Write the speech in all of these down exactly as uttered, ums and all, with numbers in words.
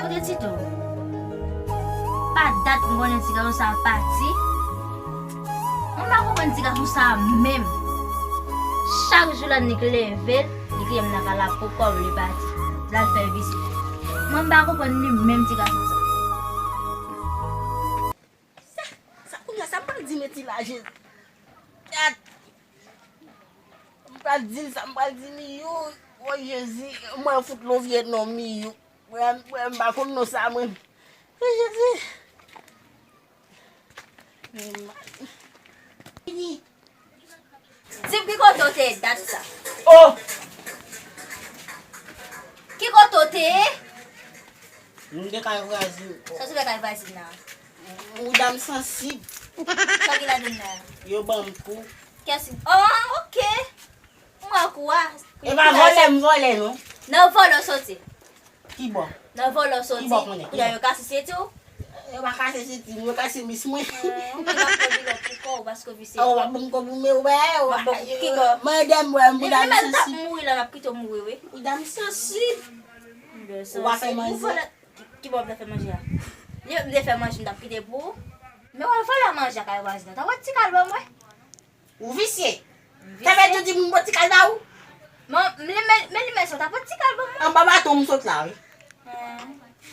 Kote Tito? Pa dat m konnen ti gason sa a pati. Mwen pa konprann ti gason sa a menm. Chak jou lannwit li leve, li kriye m nan kay la pou kò l, li pati. L al fè vizit. Mwen m pa konprann li menm ti gason sa a. Sa, sa kounye a, sa m pral di Meti la, Jezi. Gad. M pral di l sa, m pral di Miyou. O Jezi, mwen fout lon vye non Miyou. Mwen, mwen m pa konn non sa mwen. O Jezi. Di m ki kote w te ye dat sa. Oh! Ki kote w te ye? M te kay vwazin. Sa w te fè kay vwazin nan? Mouda m sansib. Sa ki ladan l la? Yo ban m kou. Kèsi? Oh, ok. M wè kou a. E pa vòlè m vòlè non. Nan vòlè w soti. Ki bò? Nan vòlè w soti. Ki bò konnen? Kounye a yo kase senti w. Yo pa kase senti m, yo kase mis mwen. Ou menm ap pran bilò pou kò w paske w visye. Ou ap ban m kò pou mwen, wè, ou ap ban m ki kò? Mwen dèm wè m pou dam sansib. Mouri la, m ap kite w mouri, wi. Pou dam sansib. Ou pa fè manje. Ki bò m te fè manje a? Li m te fè manje, m t ap kite pou ou. Men wè vòlè manje a kay vwazin nan. Ta wè ti kal ban mwen. Ou visye. Sa fè tou di m pot ti kal ba ou. Men, men, men, men li men sa, ta pot ti kal ban mwen. Anba baton m sot la, wi.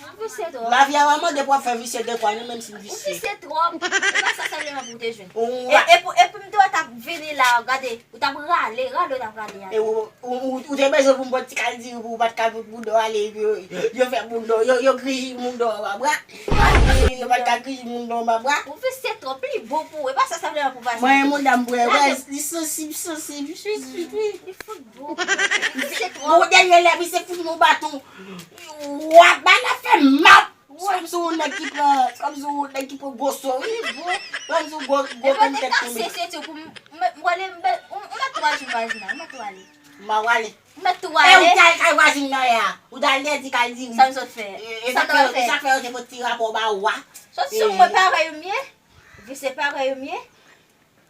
Ou visye twòp. Lavi a mande pou ap fè visye de kwa, nou menm si m visye. Ou visye twòp. E pa sa sèlman pou w te jwenn. E, e pou, e pou m te wè t ap vini la, gade, ou t ap rale, rale ou t ap rale a. E ou, ou, ou, ou te bezwen pou m pot ti kal diri pou ou pa t ka fout bouda w ale, yo, yo fè bouda w, yo, yo griji bouda w anba bra. Yo pa t ka griji bouda w anba bra. Ou visye twòp, li bon pou ou. E pa sa sèlman pou w pase. Mwen, mouda m bwè, wè, li sansib, sansib, wi, wi, wi. Li fout bon. Ou dènye lè misye fout nou baton. Wa, bagay la fè m mal. Se kòmsi w nèg ki pran, se kòmsi w nèg ki pran gwo so, wi. Se kòmsi w gwo, gwo grenn tèt tonbe. Kase senti w pou m, m, m wale, m, m, m mèt tou al jwenn vwazin nan, m mèt tou ale. M a wale. M mèt tou ale. E ou t al kay vwazin nan yè a. Ou t al lè di kay diri. Sa m sot fè? E, e sa k fè, sa k fè yo te pot ti rapò ba ou a? Sot sou mwen parèy ou m ye. Visye parèy ou m ye.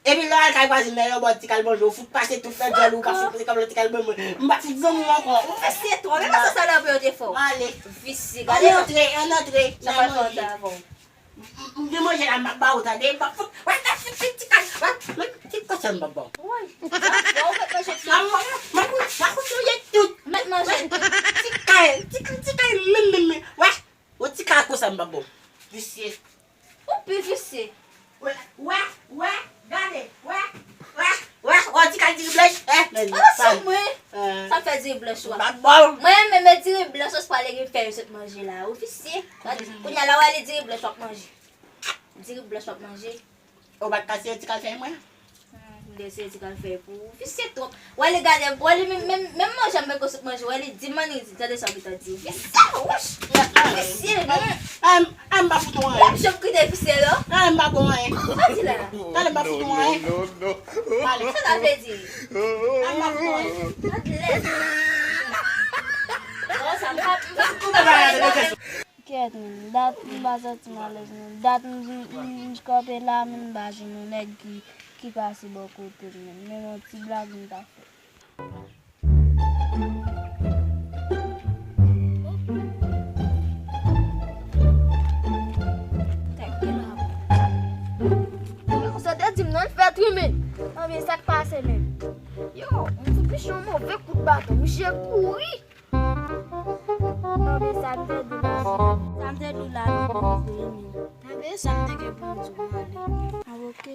Epi lè w al kay vwazin nan, yo ba w ti kal manje, ou fout pase tout nan djòl ou, ou pa fout pran ti kal manje. M pa fout zanmi w ankò. Ou visye twòp, men pa sa sa la pou yo te fè w. Male. Visye, gade. Ann antre, ann antre. Sa pral fè w ta avè w. M, m, m gen manje la, m ap ba ou tande, m pa fout. Wè, ta fout ti kal, wè, men ti kòchòn m ap ba w. Woy, sa fè w fèk manje ti. M, m, m, m, m ap fout manje tout. Mèt manje tout. Ti kal, ti kal, ti kal, men, men, men, wè. Yon ti kal konsa m p ap ba w. Visye. Ou pi visye. Wè, wè, wè, gade, wè, wè, wè, wè, yon ti kal diri blanch, eh, men, oh, sou mwen. Sa m fè diri blanch ou a. M p ap ba w. Mwen, men, men diri blanch ou pral gen fè yo sot manje la. Ou visye. Gade, kounye a la, w ale diri blanch w ap manje. Diri blanch w ap manje. Ou pa t ka sere ti kal fèy mwen? Hmm, m te sere ti kal fèy pou ou. Visye twòp. Wè li gade, wè li menm, menm, menm manje m peko sot manje, wè li di m annik di, tande sa w gentan di. Visye, wouch! Visye, non. Em, em, m pa fout ou anyen. Lap jòb kite visye, non. Em, m pa bon anyen. Sa di la? Tande, m pa fout ou anyen. Male. Sa sa vle di? Em, m pa fout ou anyen. Sa di lè? Non, sa m pa, m pa fout ou anyen. Kèt, menm dat m pa santi m alèz, menm dat m, m, m kanpe la, menm m pa jwenn yon nèg ki, ki pase bò kote m, menm, menm yon ti blag m pa fè. Ou sa te di m non, l fè trimen. Anben, sa k pase menm? Yo, m fout misye yon move kout baton. Misye kouri. Anben, sa m te di w la. Sa m te di w la, nou rive, men. Anben, sa m te gen pou m di w, m ale. Ah, ok.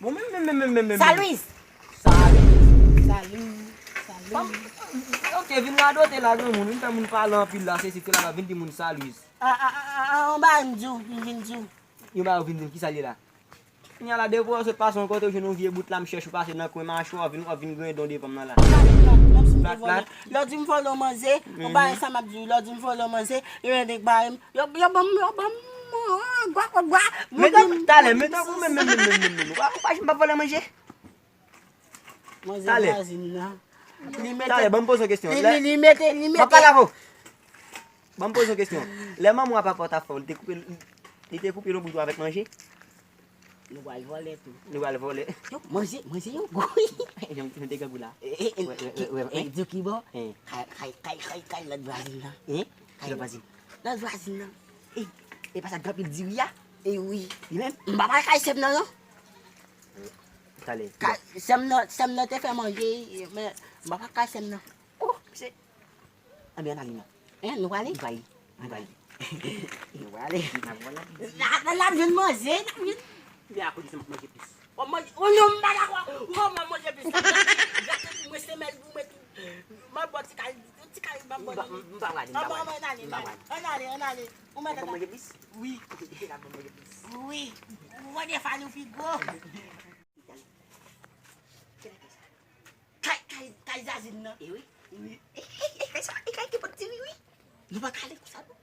Bon, men, men, men, men, men, men. Sa Louise. Sa Louise. Sa Louise. Sa Louise. Ok, vin radote la, granmoun. Vin fè moun pale anpil la, sesi, sela, vin di moun sa Louise. A, a, a, a, a, yon bagay m di w, m vin di w. Yon bagay ou vin di m, kisa l ye la? Kounye a la, depi w sot pase yon kote, ou jwenn yon vye bout lam chèch ou pase nan kwen mache w, w ap vin, w ap vin griyen don devan m nan la. Plat, plat. Lè w di m vòlè yon manze, yon bagay sa m ap di w, lè w di m vòlè yon manze, yo rele bay m, yo, yo ban m, yo ban m, ah, gwa, gwa, gwa. Men di m talè, men tankou menm, menm, menm, menm, menm, menm. Ou pa, ou pa janm p ap vòlè manje? Manze vwazin nan. Li mete. Talè, ban m poze yon kesyon. Li, li, li mete, li mete. M ap pale avè w. Ban m poze yon kesyon. Lè manman w a papa w t ap fè w, li te koupe, li te koupe lonbrit ou avèk manje? Nou pral vòlè tou. Nou pral vòlè. Yo, manje, manje yon gou. Yon, yon ti grangou la. E, e, e, wè, wè, wè, wè, e, wè. Di ki bò? E. Kay, kay, kay, kay, kay lòt vwazin nan. E? Kay lòt vwazin. Lòt vwazin nan. E, e pa sa k anpil diri a? E wi. Li menm? M pa pral kay sè m nan, non. Talè. Kay, sè m nan, sè m nan te fè manje, men m pa pral kay sè m nan. Oh, se Anben, ann ale non. Hein, nou prale? Nou prale. Nou prale. Nou prale. N ap, n ap, n ap jwenn manje, n ap jwenn. Men akoz se m ap manje plis. Ou manje, ou non, m pa dakò. Ou kòman manje plis? Gate pou mwen, semèl pou mwen tou. M ap bò ti kal, ti kal m ap bò. M pa, m pa prale, m pa prale. Ann ale, ann ale. Ann ale, ann ale. Ou mèt ann ale. Manje plis? Wi. Ou manje plis? Wi. Ou wè de fali ou pi gwo. Kay, kay, kay Zazin nan. E wi. Wi. E, e, e, kay sa, e, kay ki pot diri, wi. Nou pa ka ale konsa, non.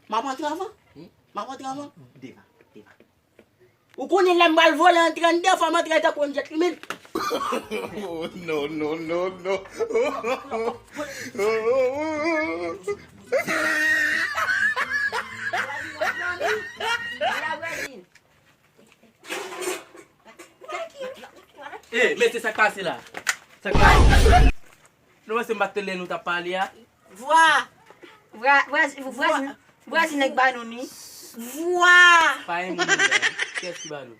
M ap antre anvan. Hmm? M ap antre anvan. Devan, devan. Ou konnen lè m pral vole antre anndan, fò m antre tankou yon djètlimen. Oh, no, no, no, no. E, mesye, sa k pase la? Sa k pase? Nou panse m pa t tande lè nou t ap pale a? Vwa! Vwa, vwa, vwa, vwa, vwa, nèg ba nou ni. Vwa! Pa gen moun anndan. Kiyès ki ba nou?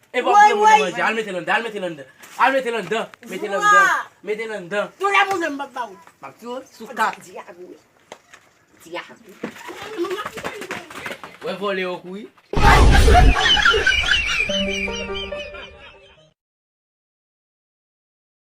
E pa pou moun nan manje. Al mete l anndan, al mete l anndan. Al mete l anndan. Mete l anndan. Vwa! Mete l anndan. Yon lè moun nan m p ap ba ou. M ap tiye w sou kat. Di a wi. Ti a. Wè vòlè yo kouri.